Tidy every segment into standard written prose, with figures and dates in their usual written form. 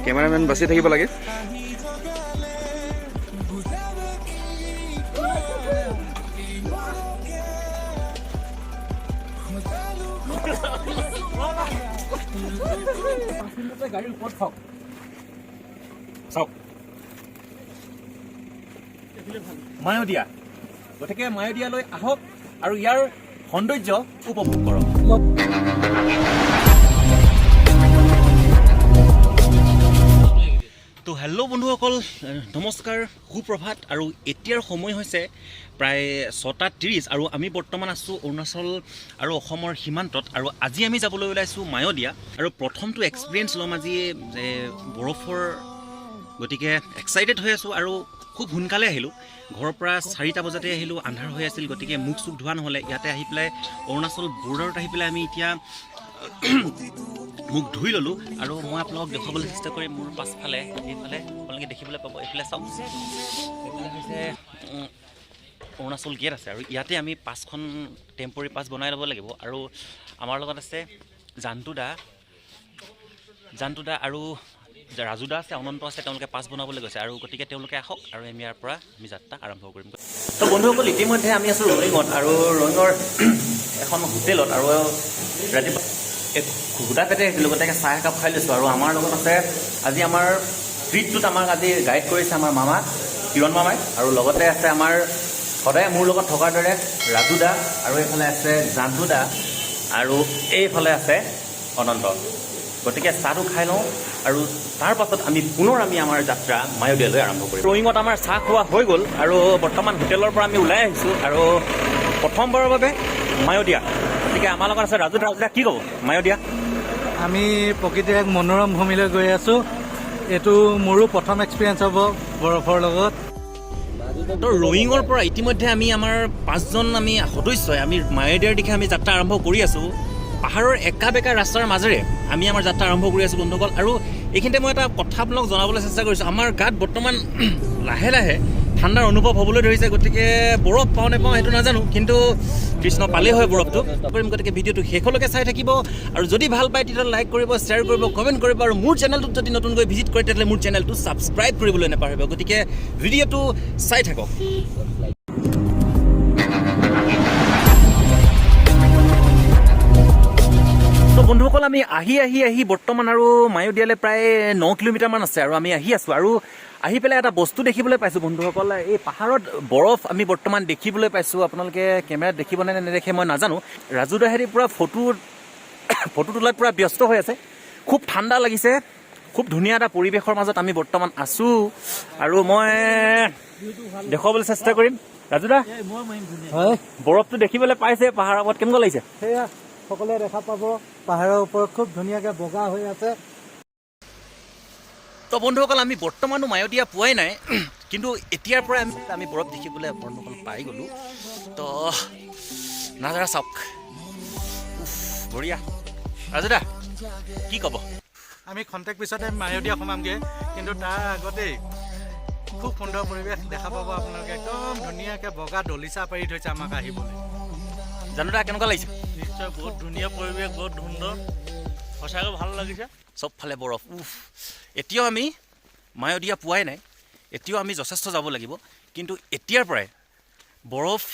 Cameraman বাচি থাকিব লাগে। গাড়ীৰ ওপৰত চাওক, চাওক মায়দিয়া। গতিকে মায়দিয়ালৈ আহক আৰু ইয়াৰ সৌন্দৰ্য উপভোগ কৰক। তো হেল্ল' বন্ধুসকল, নমস্কাৰ, সুপ্ৰভাত। আৰু এতিয়াৰ সময় হৈছে প্ৰায় 6:30 আৰু আমি বৰ্তমান আছোঁ অৰুণাচল আৰু অসমৰ সীমান্তত। আৰু আজি আমি যাবলৈ ওলাইছোঁ মায়দিয়া আৰু প্ৰথমটো এক্সপিৰিয়েঞ্চ ল'ম আজি যে বৰফৰ। গতিকে এক্সাইটেড হৈ আছোঁ আৰু খুব সোনকালে আহিলোঁ। ঘৰৰ পৰা 4টা বজাতে আহিলোঁ, আন্ধাৰ হৈ আছিল, গতিকে মুখ চুখ ধোৱা নহ'লে। ইয়াতে আহি পেলাই অৰুণাচল বৰ্ডাৰত আহি পেলাই আমি এতিয়া মুখ ধুই ল'লোঁ। আৰু মই আপোনালোকক দেখুৱাবলৈ চেষ্টা কৰিম, মোৰ পাছফালে এইফালে আপোনালোকে দেখিবলৈ পাব, এইফালে চাওক, এইফালে হৈছে অৰুণাচল গেট আছে। আৰু ইয়াতে আমি পাছখন টেম্পৰেৰী পাছ বনাই ল'ব লাগিব। আৰু আমাৰ লগত আছে জানটু দা, জানটু দা আৰু ৰাজু দা আছে, অনন্ত আছে, তেওঁলোকে পাছ বনাবলৈ গৈছে। আৰু গতিকে তেওঁলোকে আহক আৰু আমি ইয়াৰ পৰা আমি যাত্ৰা আৰম্ভ কৰিম। তো বন্ধুসকল, ইতিমধ্যে আমি আছোঁ ৰয়িঙত আৰু ৰয়িঙৰ এখন হোটেলত। আৰু ৰাতিপুৱা এক ঘোটা পেটে আহিছিলোঁ, গতিকে চাহ একাপ খাই লৈছোঁ। আৰু আমাৰ লগত আছে আজি আমাৰ ট্ৰিপটোত আমাক আজি গাইড কৰিছে আমাৰ মামা কিৰণ মামাই, আৰু লগতে আছে আমাৰ সদায় মোৰ লগত থকাৰ দৰে ৰাজু দা, আৰু এইফালে আছে জানটু দা, আৰু এইফালে আছে অনন্ত। গতিকে চাহটো খাই লওঁ আৰু তাৰ পাছত আমি পুনৰ আমি আমাৰ যাত্ৰা মায়দিয়ালৈ আৰম্ভ কৰিম। ৰয়িঙত আমাৰ চাহ খোৱা হৈ গ'ল আৰু বৰ্তমান হোটেলৰ পৰা আমি ওলাই আহিছোঁ আৰু প্ৰথমবাৰৰ বাবে মায়দিয়া। গতিকে আমাৰ লগত আছে ৰাজু দা। ৰাজু দা, কি ক'ব মায়দিয়া? আমি প্ৰকৃতিৰ এক মনোৰম ভূমিলৈ গৈ আছোঁ। এইটো মোৰো প্ৰথম এক্সপিৰিয়েঞ্চ হ'ব বৰফৰ লগত। তো ৰয়িঙৰ পৰা ইতিমধ্যে আমি আমাৰ পাঁচজন আমি সদস্যই আমি মায়দিয়াৰ দিশে আমি যাত্ৰা আৰম্ভ কৰি আছোঁ। পাহাৰৰ একা বেকা ৰাস্তাৰ মাজেৰে আমি আমাৰ যাত্ৰা আৰম্ভ কৰি আছোঁ বন্ধুসকল। আৰু এইখিনিতে মই এটা কথা আপোনালোক জনাবলৈ চেষ্টা কৰিছোঁ, আমাৰ গাত বৰ্তমান লাহে লাহে ঠাণ্ডাৰ অনুভৱ হ'বলৈ ধৰিছে। গতিকে বৰফ পাওঁ নেপাওঁ সেইটো নাজানো, কিন্তু কৃষ্ণ পালেই হয় বৰফটো কৰিম। গতিকে ভিডিঅ'টো শেষলৈকে চাই থাকিব আৰু যদি ভাল পায় তেতিয়াহ'লে লাইক কৰিব, শ্বেয়াৰ কৰিব, কমেণ্ট কৰিব আৰু মোৰ চেনেলটোত যদি নতুনকৈ ভিজিট কৰে তেতিয়াহ'লে মোৰ চেনেলটো ছাবস্ক্ৰাইব কৰিবলৈ নাপাহৰিব। গতিকে ভিডিঅ'টো চাই থাকক। তো বন্ধুসকল, আমি আহি আহি আহি বৰ্তমান আৰু মায়দিয়ালৈ প্ৰায় 9 কিলোমিটাৰমান আছে আৰু আমি আহি আছোঁ। আৰু আহি পেলাই এটা বস্তু দেখিবলৈ পাইছোঁ বন্ধুসকল, এই পাহাৰত বৰফ আমি বৰ্তমান দেখিবলৈ পাইছোঁ। আপোনালোকে কেমেৰাত দেখিবনে নে নেদেখে মই নাজানো। ৰাজু দাহেৰি পূৰা ফটো ফটো তোলাত পূৰা ব্যস্ত হৈ আছে। খুব ঠাণ্ডা লাগিছে, খুব ধুনীয়া এটা পৰিৱেশৰ মাজত আমি বৰ্তমান আছোঁ আৰু মই দেখুৱাবলৈ চেষ্টা কৰিম। ৰাজুদা, হয়। বৰফটো দেখিবলৈ পাইছে পাহাৰৰ ওপৰত, কেনেকুৱা লাগিছে? সেয়া সকলোৱে দেখা পাব, পাহাৰৰ ওপৰত খুব ধুনীয়াকৈ বগা হৈ আছে। তো বন্ধুসকল, আমি বৰ্তমানো মায়দিয়া পোৱাই নাই, কিন্তু এতিয়াৰ পৰাই আমি আমি বৰফ দেখিবলৈ বন্ধুসকল পাই গ'লোঁ। তো নাজাৰা চাওক, উফ, বঢ়িয়া। ৰাজুদা, কি ক'ব? আমি খন্তেক পিছতে মায়দিয়া সোমামগৈ, কিন্তু তাৰ আগতেই খুব সুন্দৰ পৰিৱেশ দেখা পাব আপোনালোকে। একদম ধুনীয়াকৈ বগা দলিচা পাৰি থৈছে আমাক আহিবলৈ। জানুদা, কেনেকুৱা লাগিছে? নিশ্চয় বহুত ধুনীয়া পৰিৱেশ, বহুত সুন্দৰ, সঁচাকৈ ভাল লাগিছে। চবফালে বৰফ, উফ। এতিয়াও আমি মায়দিয়া পোৱাই নাই, এতিয়াও আমি যথেষ্ট যাব লাগিব, কিন্তু এতিয়াৰ পৰাই বৰফ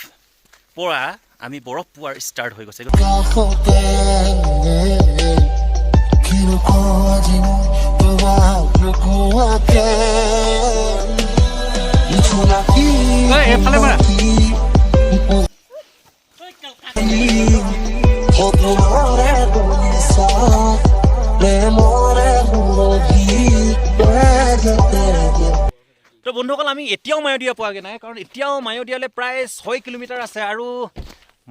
পৰা আমি বৰফ পোৱাৰ ষ্টাৰ্ট হৈ গৈছে। কাষতে কিনো কওঁ আজি মই তোমাক নোকোৱাকে জোনাকী ঐ, এইফালে মাৰা। সপোনৰে দলিচাত প্ৰেমৰে সুৰভি তেজে তেজে। তো বন্ধুসকল, আমি এতিয়াও মায়দিয়া পোৱাগৈ নাই, কাৰণ এতিয়াও মায়দিয়ালৈ প্ৰায় 6 কিলোমিটাৰ আছে আৰু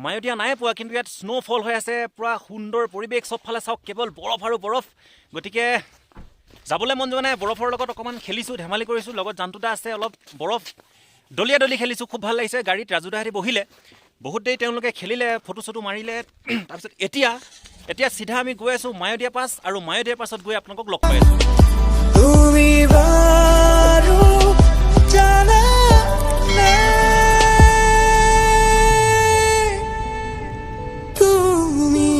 মায়দিয়া নাই পোৱা, কিন্তু ইয়াত স্ন'ফল হৈ আছে। পূৰা সুন্দৰ পৰিৱেশ, চবফালে চাওক কেৱল বৰফ আৰু বৰফ। গতিকে যাবলৈ মন যোৱা নাই। বৰফৰ লগত অকণমান খেলিছোঁ, ধেমালি কৰিছোঁ, লগত জানটুদা আছে, অলপ বৰফ দলিয়া দলি খেলিছোঁ, খুব ভাল লাগিছে। গাড়ীত ৰাজুদাহঁতি বহিলে, বহুত দেৰি তেওঁলোকে খেলিলে, ফটো চটো মাৰিলে। তাৰপিছত এতিয়া এতিয়া চিধা আমি গৈ আছোঁ মায়দিয়া পাছ আৰু মায়দিয়া পাছত গৈ আপোনালোকক লগ পাই আছোঁ। তুমি বাৰু জানানে তুমি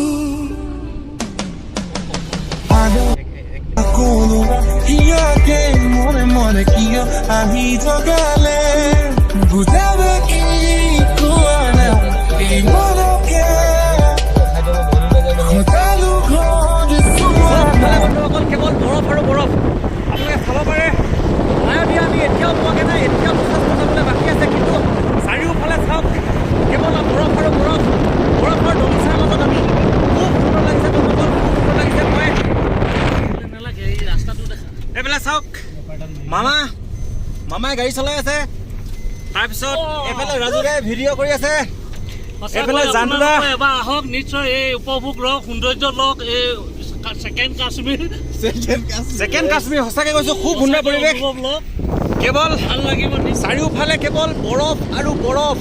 মনে কিয় আহি জগালে বুজাব কি কোৱা না এই মনকে সজালো ঘৰ চোৱা চবফালে বন্ধুসকল কেৱল বৰফ আৰু বৰফ। আপোনালোকে চাব পাৰে, মায়'দিয়া আমি এতিয়াও পোৱাগৈ নাই, এতিয়াও যথেষ্ট যাবলৈ বাকী আছে। কিন্তু চাৰিওফালে চাওক, কেৱল বৰফ আৰু বৰফ, বৰফৰ দলিচাৰ মাজত আমি। খুব সুন্দৰ লাগিছে বন্ধুসকল, খুব সুন্দৰ লাগিছে। মই নালাগে, এই ৰাস্তাটো দেখা। এইফালে চাওক, মামাই গাড়ী চলাই আছে। তাৰপিছত এইফালে ৰাজুদাই ভিডিঅ' কৰি আছে। এইফালে সঁচাকৈ জানুদা। আপোনালোকে এবাৰ আহক, নিশ্চয় এই উপভোগ লওক, সৌন্দৰ্য লওক, এই ছেকেণ্ড কাশ্মীৰ। ছেকেণ্ড কাশ্মীৰ, সঁচাকৈ কৈছোঁ, খুব সুন্দৰ পৰিৱেশ। অনুভৱ লওক। কেৱল ভাল লাগিব নিশ্চয়। চাৰিওফালে কেৱল বৰফ আৰু বৰফ।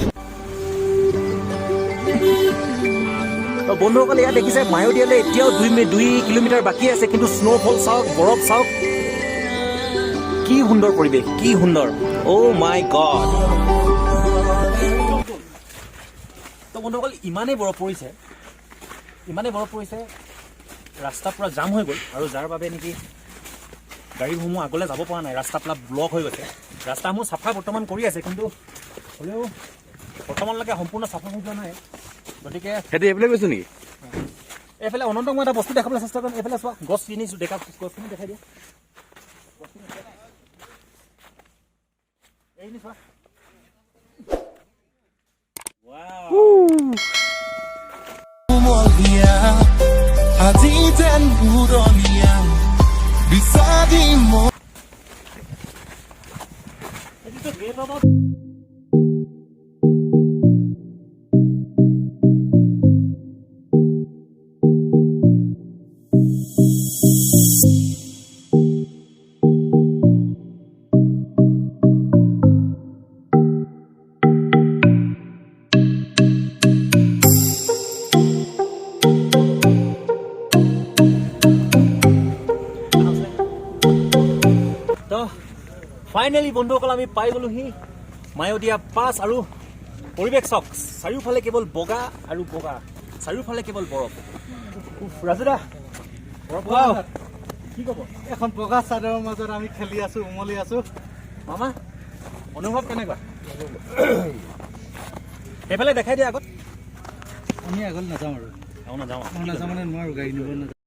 তো বন্ধুসকল, ইয়াত দেখিছে, মায়'দিয়ালৈ এতিয়াও 2 কিলোমিটাৰ বাকী আছে, কিন্তু স্ন'ফল চাওক, বৰফ চাওক, কি সুন্দৰ পৰিৱেশ, কি সুন্দৰ! অ' মাই গড! তো বন্ধুসকল, ইমানেই বৰফ পৰিছে, ইমানেই বৰফ পৰিছে, ৰাস্তা পূৰা জাম হৈ গ'ল আৰু যাৰ বাবে নেকি গাড়ীসমূহ আগলৈ যাব পৰা নাই। ৰাস্তা পূৰা ব্লক হৈ গৈছে। ৰাস্তাসমূহ চাফা বৰ্তমান কৰি আছে, কিন্তু হ'লেও বৰ্তমানলৈকে সম্পূৰ্ণ চাফা হৈ যোৱা নাই। গতিকে সেইটো এইফালে গৈছো নেকি? এইফালে অনন্তক মই এটা বস্তু দেখাবলৈ চেষ্টা কৰিম। এইফালে চোৱা, গছখিনি দেখা, গছখিনি দেখাই দিয়া। এইখিনি চোৱা। Wow! কুমলীয়া আজি যেন ঘূৰণীয়া বিচাৰি মই। এইটোতো গেট অফ তো ফাইনেলি বন্ধুসকল, আমি পাই গ'লোহি মায়'দিয়া পাছ। আৰু পৰিৱেশ চাওক, চাৰিওফালে কেৱল বগা আৰু বগা, চাৰিওফালে কেৱল বৰফ। উফ, ৰাজুদা, বৰফ, wow! কি ক'ব? এখন বগা চাদৰৰ মাজত আমি খেলি আছো, উমলি আছো। মামা, অনুভৱ কেনেকুৱা? সেইফালে দেখাই দিয়া আগত। আমি আগলৈ নাযাওঁ আৰু। আৰু নাযাওঁ। মই নাযাওঁ মানে নোৱাৰো, গাড়ী নিব নাযাওঁ।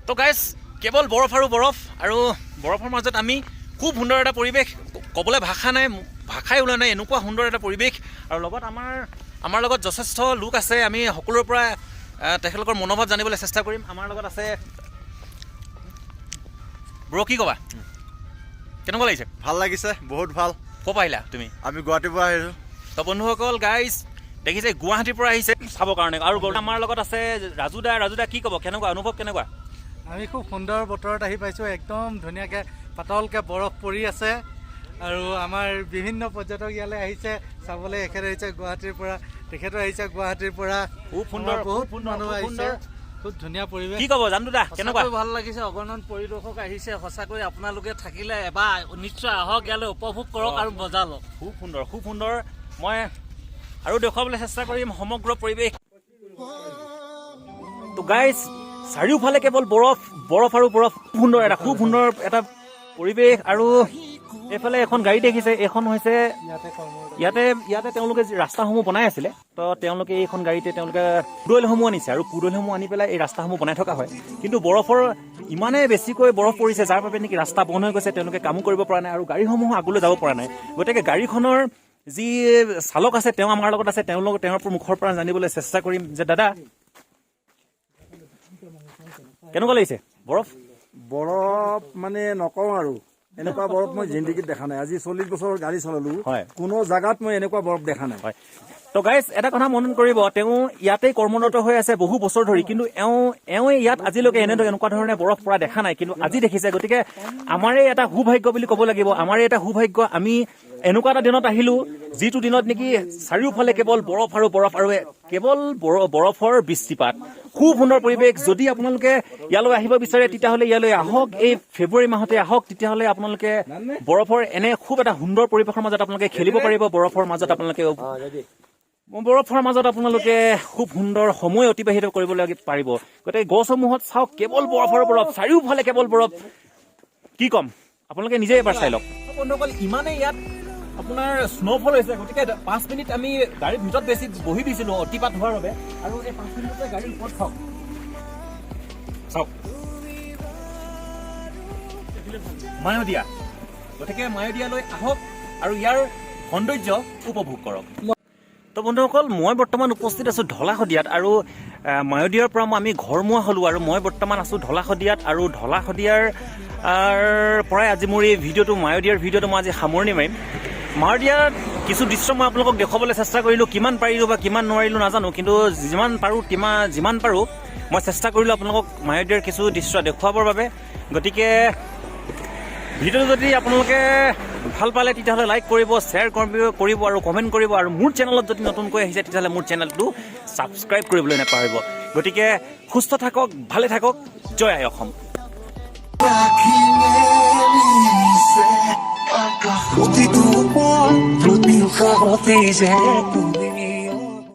তো গাইজ, কেৱল বৰফ আৰু বৰফ আৰু বৰফৰ মাজত আমি। খুব সুন্দৰ এটা পৰিৱেশ, ক'বলৈ ভাষা নাই, ভাষাই ওলোৱা নাই, এনেকুৱা সুন্দৰ এটা পৰিৱেশ। আৰু লগত আমাৰ লগত যথেষ্ট লোক আছে। আমি সকলোৰে পৰা তেখেতলোকৰ মনোভাৱ জানিবলৈ চেষ্টা কৰিম। আমাৰ লগত আছে ব্ৰ, কি ক'বা, কেনেকুৱা লাগিছে? ভাল লাগিছে, বহুত ভাল। ক'ৰ পৰা আহিলা তুমি? আমি গুৱাহাটীৰ পৰা আহিছোঁ। তো বন্ধুসকল, গাইজ দেখিছে, গুৱাহাটীৰ পৰা আহিছে চাবৰ কাৰণে। আৰু আমাৰ লগত আছে ৰাজুদা। ৰাজুদা, কি ক'ব, কেনেকুৱা অনুভৱ, কেনেকুৱা? আমি খুব সুন্দৰ বতৰত আহি পাইছোঁ। একদম ধুনীয়াকৈ পাতলকৈ বৰফ পৰি আছে আৰু আমাৰ বিভিন্ন পৰ্যটক ইয়ালৈ আহিছে চাবলৈ। এখেত আহিছে গুৱাহাটীৰ পৰা, তেখেতো আহিছে গুৱাহাটীৰ পৰা। খুব সুন্দৰ, আমাৰ বহুত খুব সুন্দৰ, মানুহ খুব আহিছে। সুন্দৰ। খুব ধুনীয়া পৰিৱেশ। কি ক'ব জানদা, কেনেকুৱা? সঁচাকৈ ভাল লাগিছে, অগণন পৰিদৰ্শক আহিছে। সঁচাকৈ আপোনালোকে থাকিলে এবাৰ নিশ্চয় আহক ইয়ালৈ, উপভোগ কৰক আৰু মজা লওক। খুব সুন্দৰ, খুব সুন্দৰ। মই আৰু দেখুৱাবলৈ চেষ্টা কৰিম সমগ্ৰ পৰিৱেশ। তো গাইজ, চাৰিওফালে কেৱল বৰফ, বৰফ আৰু বৰফ। সুন্দৰ এটা, খুব সুন্দৰ এটা পৰিৱেশ। আৰু এইফালে এখন গাড়ী দেখিছে, এইখন হৈছে ইয়াতে কৰ্ম ইয়াতে তেওঁলোকে যি ৰাস্তাসমূহ বনাই আছিলে, তো তেওঁলোকে এইখন গাড়ীতে তেওঁলোকে কুদৈলসমূহ আনিছে আৰু কুদৈলসমূহ আনি পেলাই এই ৰাস্তাসমূহ বনাই থকা হয়। কিন্তু বৰফৰ ইমানেই বেছিকৈ বৰফ পৰিছে, যাৰ বাবে নেকি ৰাস্তা বন্ধ হৈ গৈছে। তেওঁলোকে কামো কৰিব পৰা নাই আৰু গাড়ীসমূহ আগলৈ যাব পৰা নাই। গতিকে গাড়ীখনৰ যি চালক আছে, তেওঁ আমাৰ লগত আছে। তেওঁৰ মুখৰ পৰা জানিবলৈ চেষ্টা কৰিম যে দাদা, কেনেকুৱা লাগিছে বৰফ? বৰফ মানে নকওঁ আৰু, এনেকুৱা বৰফ মই জিন্দগীত দেখা নাই। আজি 40 বছৰ গাড়ী চলালো, কোনো জাগাত মই এনেকুৱা বৰফ দেখা নাই। হয়। তো গাইজ, এটা কথা মনত কৰিব, তেওঁ ইয়াতেই কৰ্মৰত হৈ আছে বহু বছৰ ধৰি, কিন্তু এওঁৱে ইয়াত আজিলৈকে এনেকুৱা ধৰণে বৰফ পৰা দেখা নাই, কিন্তু আজি দেখিছে। গতিকে আমাৰে এটা সৌভাগ্য বুলি ক'ব লাগিব, আমাৰে এটা সৌভাগ্য, আমি এনেকুৱা এটা দিনত আহিলো যিটো দিনত নেকি চাৰিওফালে কেৱল বৰফ আৰু বৰফ আৰু কেৱল বৰফৰ বৃষ্টিপাত। খুব সুন্দৰ পৰিৱেশ। যদি আপোনালোকে ইয়ালৈ আহিব বিচাৰে, তেতিয়াহ'লে ইয়ালৈ আহক, এই ফেব্ৰুৱাৰী মাহতে আহক। তেতিয়াহ'লে আপোনালোকে বৰফৰ এনে খুব এটা সুন্দৰ পৰিৱেশৰ মাজত আপোনালোকে খেলিব পাৰিব। বৰফৰ মাজত আপোনালোকে খুব সুন্দৰ সময় অতিবাহিত কৰিব পাৰিব। গতিকে গছসমূহত চাওক, কেৱল বৰফ আৰু বৰফ, চাৰিওফালে কেৱল বৰফ। কি ক'ম আপোনালোকে? আপোনালোকে নিজে এবাৰ চাই লওক। বন্ধুসকল, ইমানেই ইয়াত আপোনাৰ স্ন'ফল হৈছে, গতিকে 5 মিনিট আমি গাড়ীৰ ভিতৰত বেছি বহি দিছিলোঁ অতিপাত হোৱাৰ বাবে। আৰু এই 5 মিনিটতে গাড়ীৰ ওপৰত চাওক, চাওক মায়দিয়া। গতিকে মায়দিয়ালৈ আহক আৰু ইয়াৰ সৌন্দৰ্য উপভোগ কৰক। তো বন্ধুসকল, মই বৰ্তমান উপস্থিত আছোঁ ঢলা শদিয়াত আৰু মায়দিয়াৰ পৰা মই আমি ঘৰমুৱা হ'লোঁ আৰু মই বৰ্তমান আছোঁ ঢলা শদিয়াত। আৰু ঢলা শদিয়াৰ পৰাই আজি মোৰ এই ভিডিঅ'টো, মায়দিয়াৰ ভিডিঅ'টো মই আজি সামৰণি মাৰিম। মায়দিয়াত কিছু দৃশ্য মই আপোনালোকক দেখুৱাবলৈ চেষ্টা কৰিলোঁ। কিমান পাৰিলোঁ বা কিমান নোৱাৰিলোঁ নাজানো, কিন্তু যিমান পাৰোঁ তিমান যিমান পাৰোঁ মই চেষ্টা কৰিলোঁ আপোনালোকক মায়দিয়াৰ কিছু দৃশ্য দেখুৱাবৰ বাবে। গতিকে ভিডিঅ'টো যদি আপোনালোকে ভাল পালে, তেতিয়াহ'লে লাইক কৰিব, শ্বেয়াৰ কৰিব আৰু কমেণ্ট কৰিব। আৰু মোৰ চেনেলত যদি নতুনকৈ আহিছে, তেতিয়াহ'লে মোৰ চেনেলটো ছাবস্ক্ৰাইব কৰিবলৈ নাপাহৰিব। গতিকে সুস্থ থাকক, ভালে থাকক। জয় আই অসম। পাখি মেলিছে আকাশ। প্ৰতিটো পল, প্ৰতি উশাহতে যে তুমি